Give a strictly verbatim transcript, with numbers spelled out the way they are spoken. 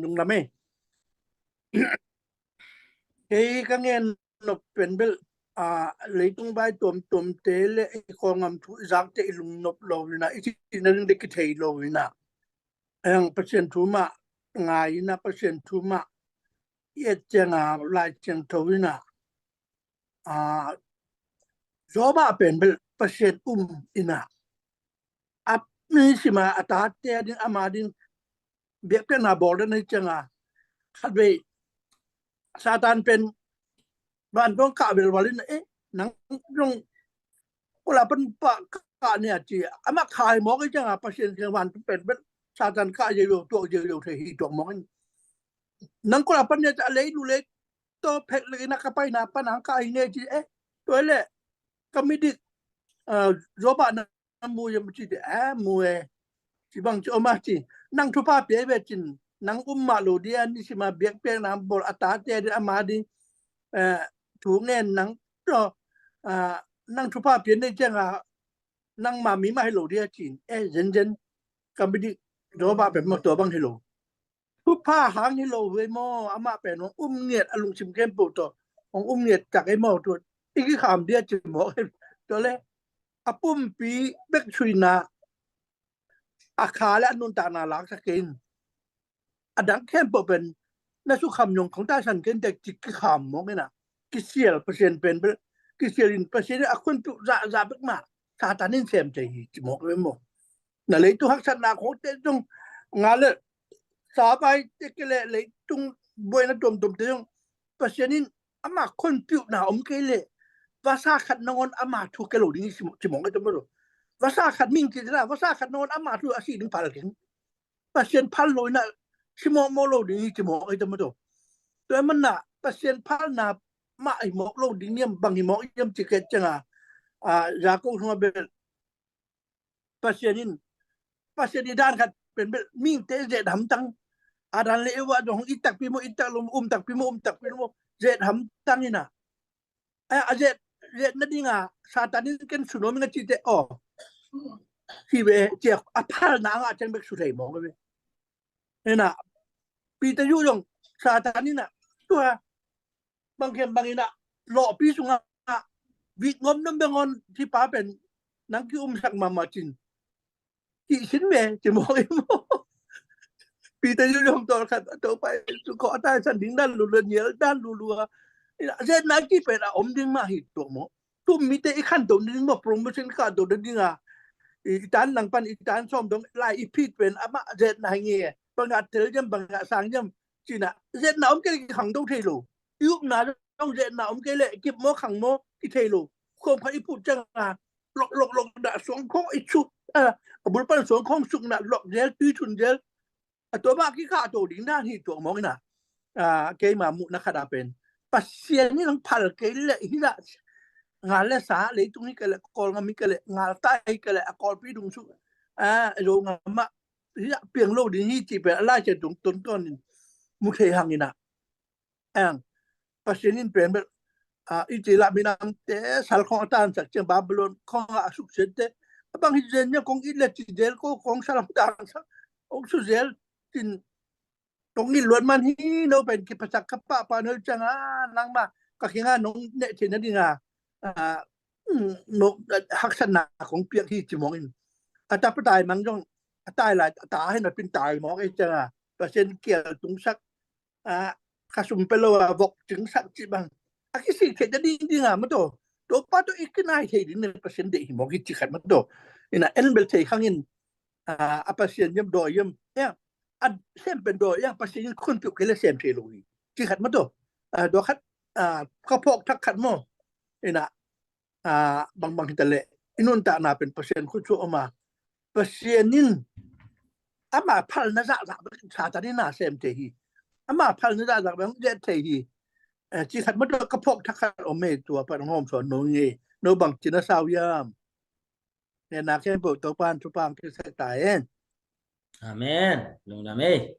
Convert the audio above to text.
lungdam ei. Kei ka ngen nop pen bel, a, leitung vai tuamtuamte le i Kawlgam thu i zakte i lungnop lo inah, i cihna ding le kithei lo inah, eng Pasian thu mah ngai inah, Pasian thu mah i et cianga Lai Siangtho inah, a, Job ah pen bel Pasian um inah, a, mi sima a tate a ding, ama ding biakpiakna bawl den a hi cianga, khatvei Satan pen vantung kah velval in, eh, nang zong kua la pan pah kah nia ci, amah khai mawk a hi cianga, Pasian kiang vantung pen bel Satan kah ziauziau, tuak ziauziau thei hi tuak mawk in. Nang kua la pan nia ci a, lei lu lei tawh phek lek inah ka paina pan ang kah hi nge ci, eh, tua hi leh ka midik, a, Job ah na mu hiam ci teh, a, mu e. Ci bang ci om a ci, nang thupha pia hi ve cin, nang um mah lo dia, nisima biakpiakna bawl a tate a ding, ama ding, eh, thu ngen nang tawh, a, nang thupha pia nei cianga nangma mi mah hi lo dia cin, eh, zenzen ka midik Job ah pen mah tua bang hi lo. Thupha hang hi lo ve maw, amah pen hong um ngiat a lungsim khempeuh tawh, hong um ngiat tak ei maw, tua i kikham dia ci mawk ei. Tua le a pumpi bek suina, a kha le a nuntakna laksak kei in, a dang khempeuh pen na sukham nyong khong taisan kei in tek ci kikham mawk inah, kisial Pasian pen bel, kisial in Pasian in a khunpiuh zahzah bek mah Satan in sem thei hi ci mawk ve maw. Na leitung haksatna khawngte zong, nga le sa vai te ke le leitung buaina tuamtuamte zong, Pasian in ama khonpiuhna om kei leh vasa khat nangawn ama thu ke lo ding hi ci mawk ei ta maw. Vasa khat ming ci dela, vasa khat nangawn ama thu a si ding phal keng. Pasian phal lo inah si mawkmawk lo ding hi ci mawk ei ta maw. Tua manah Pasian phalna mah hi mawk lo ding hiam, bang hi mawk hiam ci kei cianga, a, Jakob sungah bel Pasian in, Pasian i dan khat pen bel mihingte zet hamtang. Adam le Eva zong i takpi maw, i tak lo maw, um takpi maw, um takpi lo maw, zet hamtang inah. A, a zet, zet nadinga Satan in ken su nuam ing a cite, aw, hi ve, cia a phalna ngah ciang bek su thei mawk ve. Inah Peter yu zong Satan inah tua bang khiam bang inah lawhpi sungah vit ngom nam beng on, hih pa pen nang ki-umsak mahmah cin, kihsin ve ci mawk ei maw. Peter yu zong tawlkhat a Topa Jesu khawng a taisan ding dan lulua, nial dan lulua, inah zetna ki pen a om ding mah hi tuak maw. Tum mite i khanto ding maw, promotion khanto ding a, i tan lang pan i tan sawm dong lai i phit pen amah zetna hi nge. Bangah tel ziam, bangah sang ziam cinah zetna om kei le kikhangto thei lo. I upna zong zetna om kei le kip maw khang maw kithei lo. Khuam khat i phut cianga lok lok lok dah suang khawng i suk, a, a bul pan suang khawng sukna lok zel, tui thun zel. A tua mah kikhahto ding dan hi tuak mawk inah, a, keima muhna khat a pen Pasian in hong phal kei leh hi lah, ngal le sa leitung hi kei leh, Kawlgam hi kei leh, ngal tai hi kei leh, a Kawlpi dungsuk, a, Zogam ah hi lah piang lo ding hi ci pen a Lai Siangtho tung tuantuan in mu thei hang inah. Eng Pasian in pen bel, a, i ci lah minamte sal khawng a tansak ciang Babylon khawngah a suksiatte, a bang hi zen nia kong it le ci zel ko, kong sal hong tansak hong su zel cin, kong it luat man hi. No pen kiphasak ka pahpah no cianga nangma ka khinga nong neh theihna dinga, a, um, no, haksatna kong piak hi ci mawk in. A ta patai mang zong a tai lai a ta hi na pin tai mawk ei cianga Pasian kial tungsak, a, ka sum pe lo a vok cingsak cih bang a kisik theih ta ding ding a maw taw. Topa tawh i kinai thei ding na Pasian deih hi mawk hi ci khat maw taw. Inah en bel thei khang in, a, a Pasian hiam dawi hiam, a sem pen dawi hiam, Pasian in khunpiuh kei le sem thei lo hi ci khat maw taw. A, daw khat, a, ka phawk thak khat maw. Inah a, bangbang hi ta leh i nuntakna pen Pasian khut sung om a, Pasian in ama phalna zahzah bek Satan in a sem thei hi. Ama phalna zahzah bek hong zet thei hi. Eh, ci khat maw taw ka phawk thak khat om e, tua pan hong hawmsawn no nge, no bang ci na sau hiam? Ngenna khempeuh Topa in thupha hong piaksak ta hen. Amen. Lungdam e.